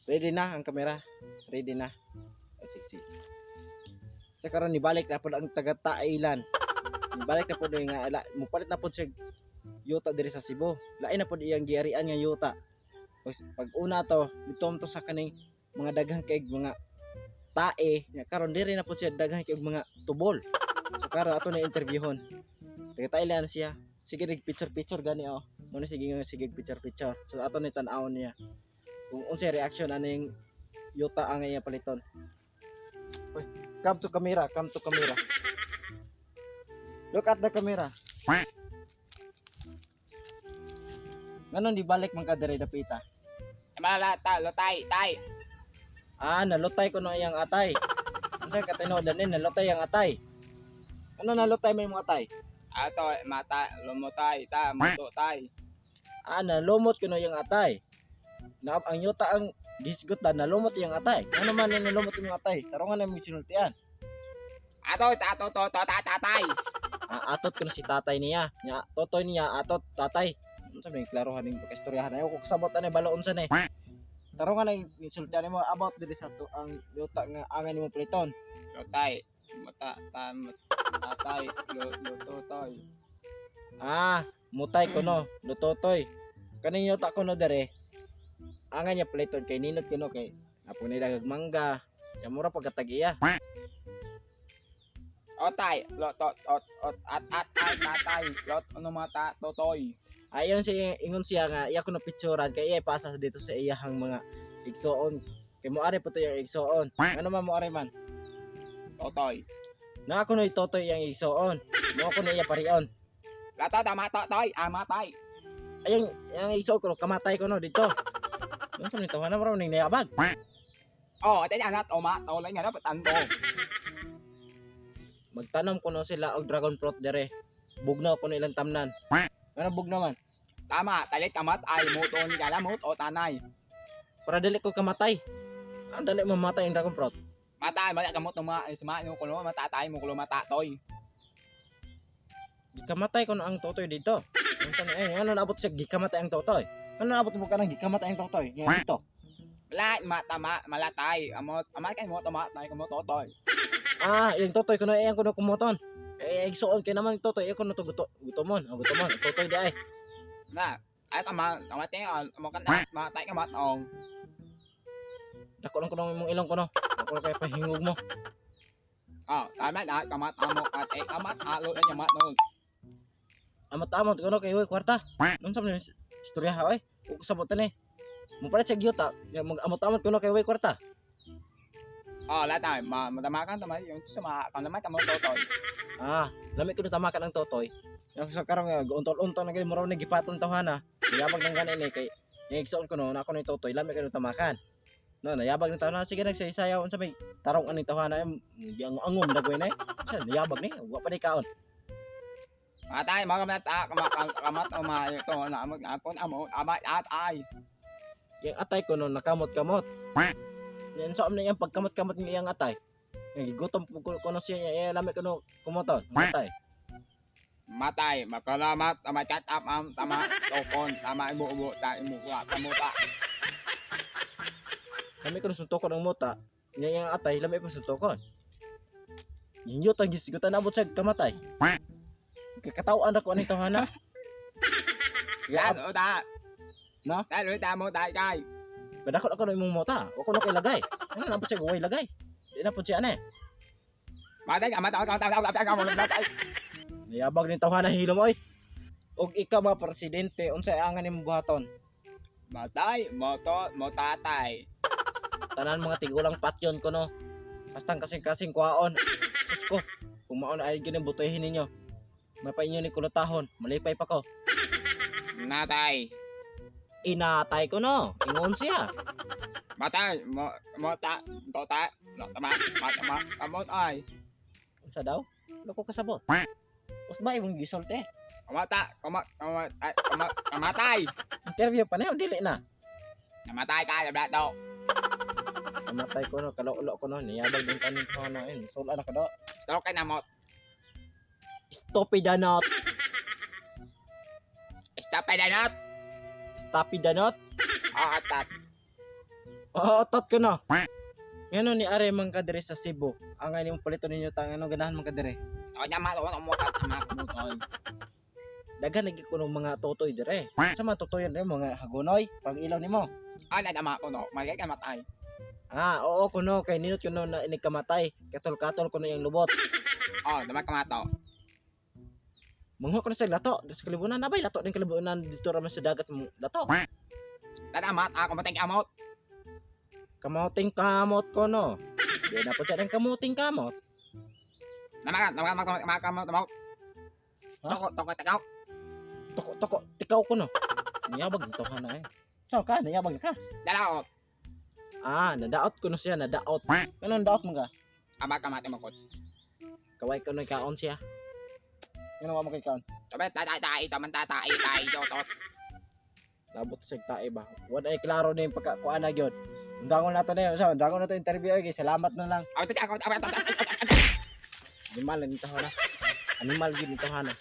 Ready na ang kamera? Ready na? Oh, sige, sige. Sa karon nibalik na pod ang taga Thailand. Nibalik na pod nga ala, mupalit na pod siya yuta diri sa Cebu. Lain na pod iyang giarian nga yuta. Pag una to, dito to sa kaning mga daghang kay mga tae, nya karon diri na pod siya daghang kay mga tubol. So karon ato na interviewhon. Taga Thailand siya. Sige, nag picture picture gani oh. Muna sige nga sige picture picture. So ato ni tan-awon niya kung unsay reaction aning yuta ang iya paliton. Uy, come to camera, come to camera. Look at the camera. Nganon di balik man ka diri dapita? Malata, lotay, tay. Ah, nalutay ko no iyang atay. Unsay katinodan ni nalutay ang atay? Ano nalutay may mga atay? Ato, mata, lumutay, ta, muto, tay. Ah, nalumot ko no iyang atay. Na ang yuta ang gisgot na nalumot iyang atay. Ano man yung nalumot yung atay? Tarungan na yung sinultian. Ato, tato, to, to, ta, tatay. Ah, atot ko na si tatay niya. Nya, totoy niya, atot, tatay. Ano sa may klarohan ning pagkastoryahan? Ayaw ko kasabot ani balo unsa ni. Tarungan na yung insultian mo about diri sa to ang yuta nga angan nimo paliton. Lotay, mata, ta, tatay, lo, lutotoy. Ah, mutay ko no, lutotoy. Kaning yuta ko no dere. Angan niya paliton kay ninot ko no kay apo ni dagag mangga. Ya mura pagkatag-iya. Otay, lo, to, ot, ot, at, ay, tatay, lot, ano, mata, totoy. Ayon siya ingon siya nga iya ko na picturean kay iya ipasa dito sa iyahang mga igsoon. Kay mo ari po to yung igsoon. Ano man mo ari man? Totoy. Na ako na itotoy iyang igsoon. Mo ako na iya parion. Lato, tama, totoy, amatay. Ayang yang igsoon ko kamatay ko no dito. Ano sa nito? Ano ning nayabag? Oh, atay, anat, oma, tolay nga dapat anto. Magtanom ko no sila og dragon fruit dere. Bugnaw ko no ilang tamnan. Ano bugnaw man? Tama, talit kamat ay, muto ni kala, mut, o tanay. Para dili ko kamatay. Ang dali mamatay ang dragon fruit. Matay, mali kamot no ma, suma no kulo, matatay mo kulo matatoy. Gikamatay ko no ang totoy dito. Ang tanong eh, ano naabot siya gikamatay ang totoy? Ano naabot mo ka nang gikamatay ang totoy? Nga dito. Wala, matama, malatay, amot, amat kay mo tamatay kamo totoy. Ah, yung totoy ko na iyang kuno kumuton. Eh, igsuon kay naman yung totoy, ko no to guto, gutomon, oh, gutomon, totoy di ay. Na, ay kama, kamatay amo kan matay kamat ong. Dako lang ko nang imong ilong ko no. Dako lang kay pahingog mo. Oh, tama na kamat amo at ay kamat alo ay kamat no. Amot-amot ko no kay huy kwarta. Nun sa man istorya ha oy. Ug sabot ni. Mo palit siya gyuta, mag amot-amot ko no kay huy kwarta. Oh, latay, ma matamakan tama yung suma kan naman kamo totoy. Ah, lami ko no tamakan ang totoy. Yang sa karon nga untol-untol na gani mura ni gipatong tawhana. Nayabag nang gani ni kay yung igsuon ko no na ako ni totoy, lami ko no tamakan. No, nayabag ng tawhana sige nagsaysayaw unsa may tarong aning tawhana ay giangom dagoy na. Sa nayabag ni, wa pa ni kaon. Matay mo kamat a kamat kamat o ma ito na amo akon amo amat at ay. Yung atay ko no nakamot-kamot. Yan sa na iyang pagkamot-kamot ng iyang atay. Yung gigutom po ko no siya eh, lami ko no kumoton ang atay. Matay, makalamat, tama chat up am tama tokon, tama ibu ubo ta ibu wa kamuta. Lami ko no suntokon ang muta. Nga iyang atay lami ko suntokon. Yung yutang gisigutan abot sa kamatay. Kakatawan ra ko aning tawhana. Ya, Ya, ta. No? Ta lu ta mo ta kay. Padakot ako ng imong mota. Wa ko no kay lagay. Ano na po siya guway lagay. Di na po siya ano eh. Matay ka mata ka ta ta ta ta. Nayabag ning tawhana hilom oy. Og ikaw mga presidente, unsay angan nimong buhaton? Matay, moto, motatay. Tanan mga tigulang patyon ko no. Bastang kasing-kasing kuhaon. Sus ko, kung maon ay gini butohin ninyo. Mapainyo ni kulotahon, malipay pa ko. Natay. Inatay ko no, ingon siya. Matay, mo mota, tota, no tama, tama, kamot ay. Unsa daw? Loko kasabot. Us ba imong gisolte? Kamata, kama, kama, kama, kamatay. Interview pa na dili na. Namatay ka, blato. Namatay ko no, kalaulo ko no, niyabag din tanin ko na eh. Sula na ka do. Stop kay namot. Stop it not. Stop kay danot. Stop it not. Ah, tat. Oo, otot ko no. Ngano ni are man ka diri sa Cebu? Ang nimo paliton ninyo ta, ngano ganahan man ka diri? Ako niya ma mo ta tama ko toy. Daghan lagi kuno mga totoy dire. Sa mga totoy dire, mga hagonoy, pag ilaw nimo. Ah, na tama ko no. Mali ka matay. Ah, oo kuno kay ninot kuno na inig kamatay. Katol-katol kuno yung lubot. Oh, dama ka mato. Mangho kuno sa lato, sa kalibunan nabay lato din kalibunan dito ra man sa dagat mo lato. Tama ako matay amot. Kamuting kamot kuno. Di na po siya ng kamuting kamot. Nama ka, nama ka, nama ka, nama ka. Ha? Toko, toko, takaw. Toko toko tikaw kuno. Niyabag nito ka na eh. So ka, niyabag ka. Dalaot. Ah, nadaot kuno siya, nadaot. Ano daot mo ka? Ama ka matay mo ko. Kaway kuno kaon siya. Ngano wa mo kay kaon? Tabi tatay tay taman tatay tay to to. Labot sa tae ba. Wala ay klaro na yung pagkakuan na gyud. Undangon na to na yun. So, undangon na to interview ay salamat na lang. Ako tatay ako. Animal nito na. Animal gyud nito hana.